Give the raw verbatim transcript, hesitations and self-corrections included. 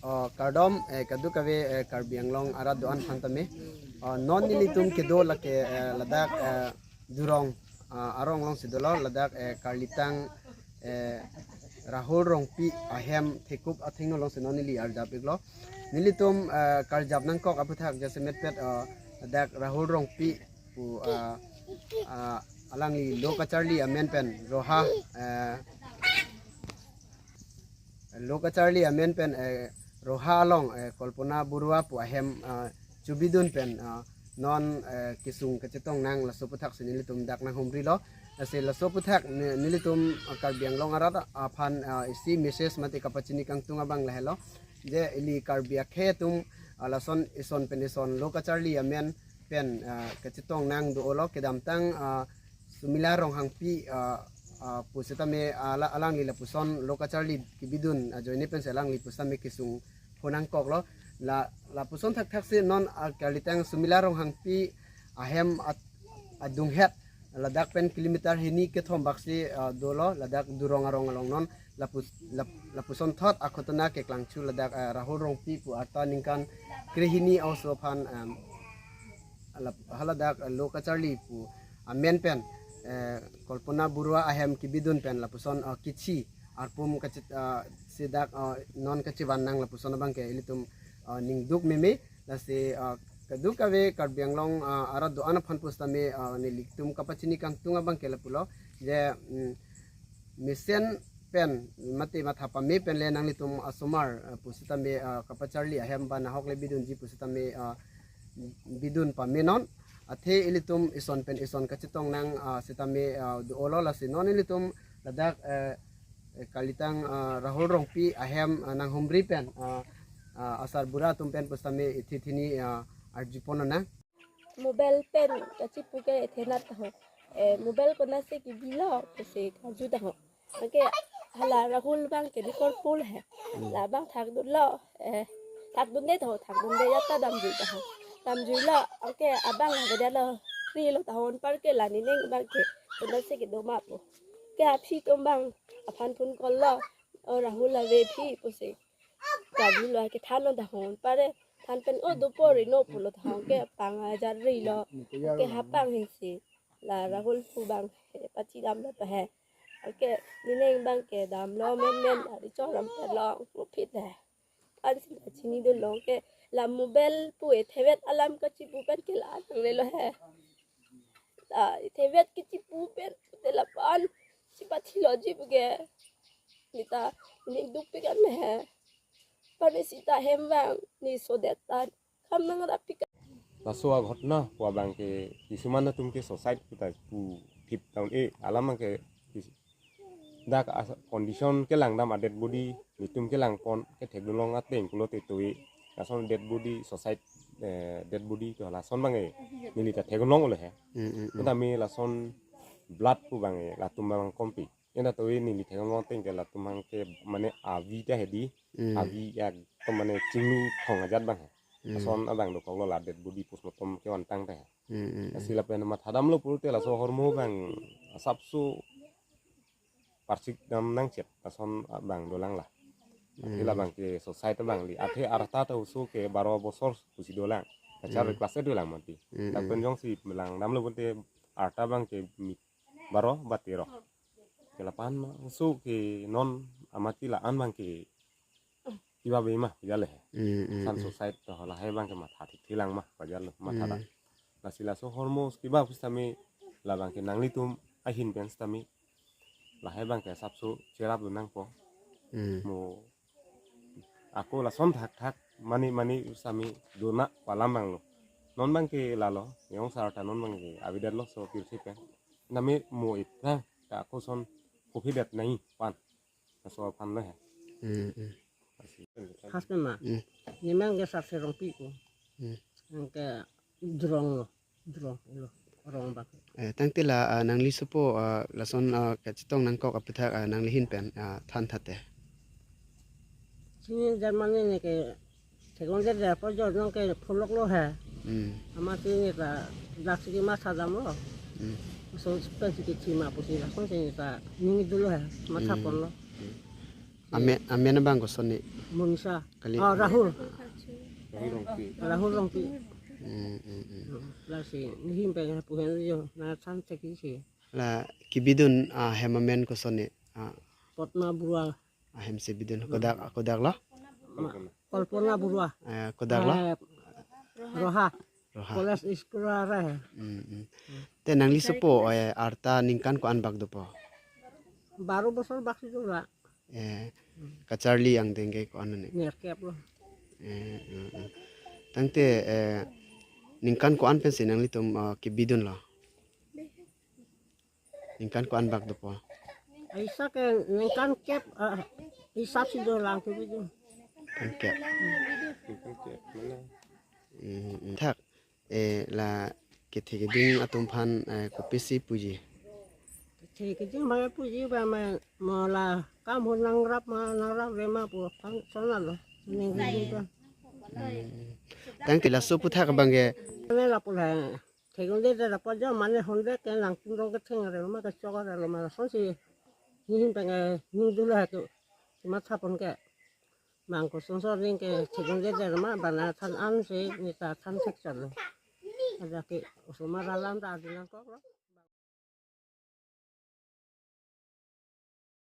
Oh, kardom, eh, kadokave, eh, Karbi Anglong arat do-an aphan tame. Oh, non nelitum kedo lake, eh, ladak, eh, Durong, ah, arong alongsi dolo, ladak, eh, karlitang, eh, Rahul Rongpi ahem thekup athengno alongsi non neli arjap iklo. Nelitum, eh, karjap nangkok aphuthak jasemetpet, eh, ladak Rahul Rongpi pu, ah, ah, alangli lo kacharli amen pen Roha, eh, lo kacharli amen pen, eh, Roha along, eh, Kalpana Baruah pu ahem, ah, chebidun pen, ah, non, eh, kesung kachetong nang laso aphuthak si nelitum dak nanghumrilo. Lasi laso aphuthak ne-, nelitum, ah, Karbi Anglong arat aphan, ah, isi message mate kapachini kangtung abang lahelo. Je ili Karbi akhei atum, ah, lason ison pen ison lo kacharli amen pen, ah, kachetong nang do-olo kedamtang, ah, Sumila Ronghangpi, ah, ah, pusitame, ah, la-, alangli lapuson lo kacharli kebidun ajoine pensi alangli pusitame kesung phonangkoklo. La, lapuson thakthaksi non, ah, karlitang Sumila Ronghangpi ahem at-, adunghet ladak pen kilometer hini kethom baksi, ah, dolo, ladak Durong arong along non lapus-, lap-, lapuson thot akhotona keklangchu ladak, ah, Rahul Rongpi pu arta ningkan krehini a-oso aphan, em, alap-, haladak, eh, lo kacharli pu amen pen, eh, Kalpana Baruah ahem kebidun pen lapuson, eh, kichi arpum kachit, eh, si dak, eh, non kachevan nang lapuson abangke ilitum, eh, ningduk meme. Lasi, eh, kadokave Karbi Anglong, eh, arat do-an aphan pusitame, eh, nelitum kapachini kangtung abangke lapulo je, mm, mesen pen mate matha pame pen le nanglitum asomar, ah, pusitame, ah, kapacharli ahem ba nahok le bidunji pusitame, ah, bidun pame non. Athe ilitum ison pen ison kachetong nang, ah, sitame, ah, do-olo. Lasi non ilitum ladak, eh, eh, karlitang, ah, Rahul Rongpi ahem, ah, nanghumri pen, ah, ah, asarbura atum pen pusitame ithi thini, ah, arjupon nang. Mobile pen kachipu ke ethenat ho. Eh, mobile konatsi kebilo pusi karju ta ho. Anke hala Rahul abangke Dikorpul he. Hmm. La abang thakdunlo, eh, thakdunde ta ho, thakdunde ya ta damjui ta ho. Damjuilo, anke abang avedet lo, rilo ta ho, anparke la nening abangke konatsi kedo ma pu. Ke aphi atum abang aphan phone call lo, "O Rahul, ave aphi?" pusi. Karjulo, kethanlo ta ho, anpar than pen, "O dopo rino," pulo ta ho, ke pang ajar rilo. Ke hapang hisi la Rahul pu abang he pachidamlo pa he. Ke nening abangke damlo menmen, ari choram ta long lupit he. Ansi ta chinidun long ke la mobile pu ethevet alam kachipu pen ke la-an nanglelo he. La ethevet kachipu pen te lapu-an si pathiloji pu ke. Neta ningdukpik an he. Pame sita hem abang ne sodet ta kam nangrapik. Laso aghotona pu abangke kisuman atum ke suicide puta pu thip down e alam abangke kis-, dak as-, condition kelangdam a-dead body, netum kelangpon kethekdunlong ateng pulote toi. Lason dead body, suicide, eh, dead body to lason abangke neli ta thekdunlonglo he. Hmm, hmm, hmm. Tame lason blood pu abangke latum abang kompi. Ena toi neli thekdunlong ateng ke latum abangke mane avi ta hedi, Hmm. avi ya to mane chinglu thong ajat abang he. Hmm. Lason abang dokoklo, la dead body postmortem kevantang ta he. Hmm, hmm, hmm. Lasi lapen mathadamlo pulote laso ahormu abang asapso parsikdam nangchot, lason abang dolang la. Athe Hmm. labangke suicide abang li. Athe arta ta oso ke baro bosor pusi dolang. Kachar Hmm. class eight dolang mati. Hmm, Lapen hmm. jongsi melangdamlo pulote arta abangke mi baro ba tero. Ke lapu-an ma oso ke non amati la-an abangke kiba be ma pajal he. Hmm, hmm, San hmm. suicide to lahai abangke matha thik thilang ma pajal matha da. Hmm. Lasi laso ahormu kiba pusitame labangke nanglitum ahin pen sitame lahai abangke asapso cherapdun nangpo. Hmm. Mo ako lason thakthak mane mane sitame dona pu alam abanglo. Non abangke lalo, yong sarta non abangke avedetlo so pirsi pen. Tame mo iphrang ta ako ason kophidet nai pan. Laso aphan lo he. Hmm, hmm. Lasi. Husband ma. Hmm. Ne amang ke Sarse Rongpi ko. Hmm. Anke Durong lo. Durong lo. Rong bak. Eh, tangte la, ah, nangli sopo, ah, lason, ah, kachetong nangkok aphuthak, ah, nangli ahin pen, ah, than thate. Chini Germany ne ke theklongdet apot jo nong ke phone loklo he. Hmm. Amatsi ne ta daksi kemathadamlo. Hmm. So, pensi kethima pusi lason si ta ning dolo he, matha Hmm. ponlo. Amen, amen abang kosonne? Monisa. Kali. Oh, Rahul. Rahul Rongpi. Rahul Rongpi. Hmm, hmm, hmm. Hmm. Lasi, nihim pengen puhen jo, nangthan thekji si. La kebidun ahem amen kosonne? Ah. Potna Barua. Ahem si bidun. Kodak, kodak lo? Ma-, Kalpana Barua. Eh, kodak lo? Eh, Roha. Roha. College school arei. Hmm, hmm. Te nangli sopo, eh, arta ningkan ko-an bak dopo? Baro bosor bak si dola. Eh, kacharli angdeng ke ko-an ne? Nerkep lo. Eh, hmm, hmm. Tangte, eh, ningkan ko-an pensi nanglitum, eh, kebidun lo? Ningkan ko-an bak dopo? Aisa ke ningkan kep, ah, hisap si dolang kebidun. Ningkan kep. Hmm, hmm. Thak, eh, la kethe keding atum aphan, eh, kopisi puji? Kethe keding ma puji ba ma, mo la kam ho nangrap ma nangrap re ma pu aphan sonalo. Ning keding ba. Hmm. Tangte laso aphuthak abang ke. Ne lapu la. Theklongledet apot jo mane honde ke nangtum rong ketheng arlo ma kechok arlo ma lasonsi. Nihim pengen ning dolo he ke matha pon ke. Bang kosonsi ning ke theklongledet ma bana than ansi neta than thek chotlo. Ada ke osomar alam ta adinang koklo.